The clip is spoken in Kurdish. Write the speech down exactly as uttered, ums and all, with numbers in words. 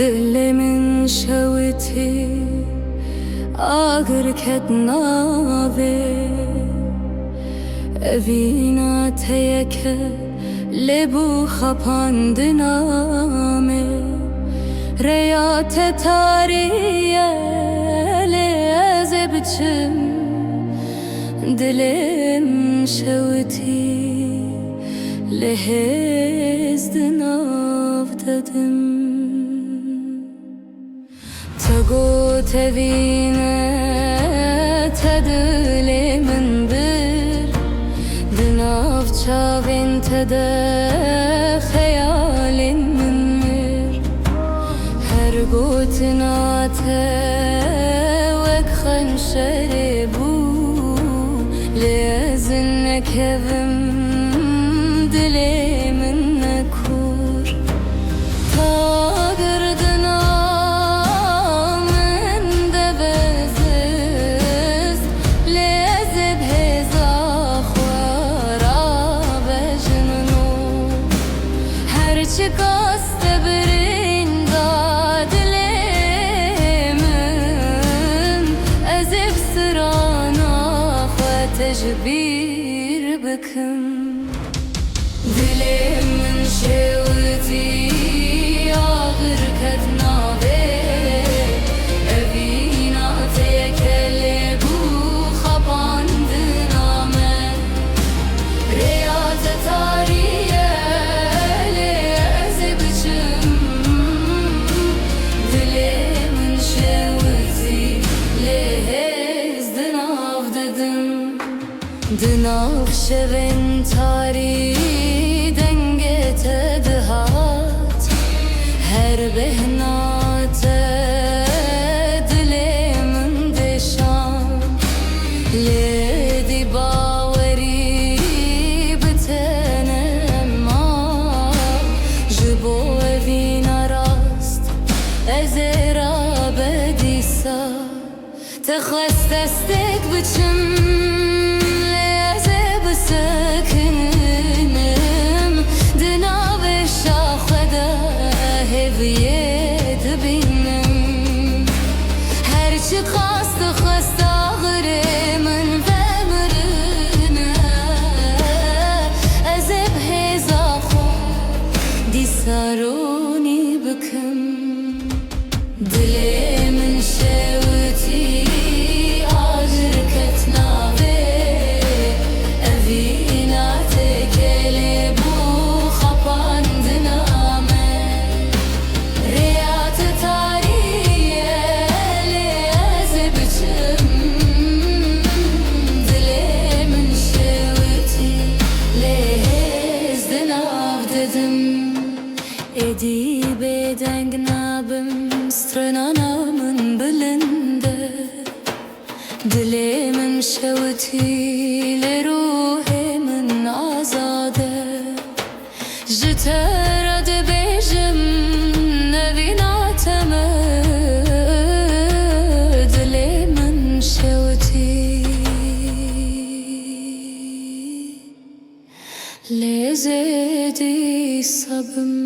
Dilê min şewitî, agir ket navê. Evîna te yek e, lê bû xapandina me. Rêya te tarî ye, lê ez ê biçim. Dilê min şewitî, lê hêz di nav de dim. Te got evîne, te dilê min bir, di nav çavên te de xeyalên min mir. Her gotina te wek xenşerê bû, lê ez nekevim, dilê min nekur. Ta girdina min de bezist, lê ez ê bi hêza xwe rabejimno. Her çiqas te birînda dilê min, ez ê bi strana xwe te ji bîr bikim. Dilê min şewitî, agir ket navê. Evîna te yek e, lê bû xapandina me. Rêya te tarî ye, lê ez ê biçim. Dilê min şewitî, lê hêz di nav de dim. Di nav şevên tarî dengê te dihat, her bêhna te dilê min dêşan. Lê êdî bawerî bi te nema, ji bo evîna rast ez ê rabe dîsa. Te xwest destêk biçim, lê ez ê bisekinim. Di nav êşa xwe de hêviyê dibînim. Her çiqas dixwest axirê min vemirine, ez ê bi hêza xwe dîsa ronî bikim. Dilê min şewitî, agir ket navê. Evîna te yek e, lê bû xapandina me. Rêya te tarî ye, lê ez ê biçim. Dilê min şewitî, lê hêz di nav de dim. Êdî bêdeng nabim, stranana min bilind e. Dilê min şewitî, lê ruhê min azad e. Ji te re dibêjim, evîna te me, dilê min şewitî. Lê ez ê dîsa bim.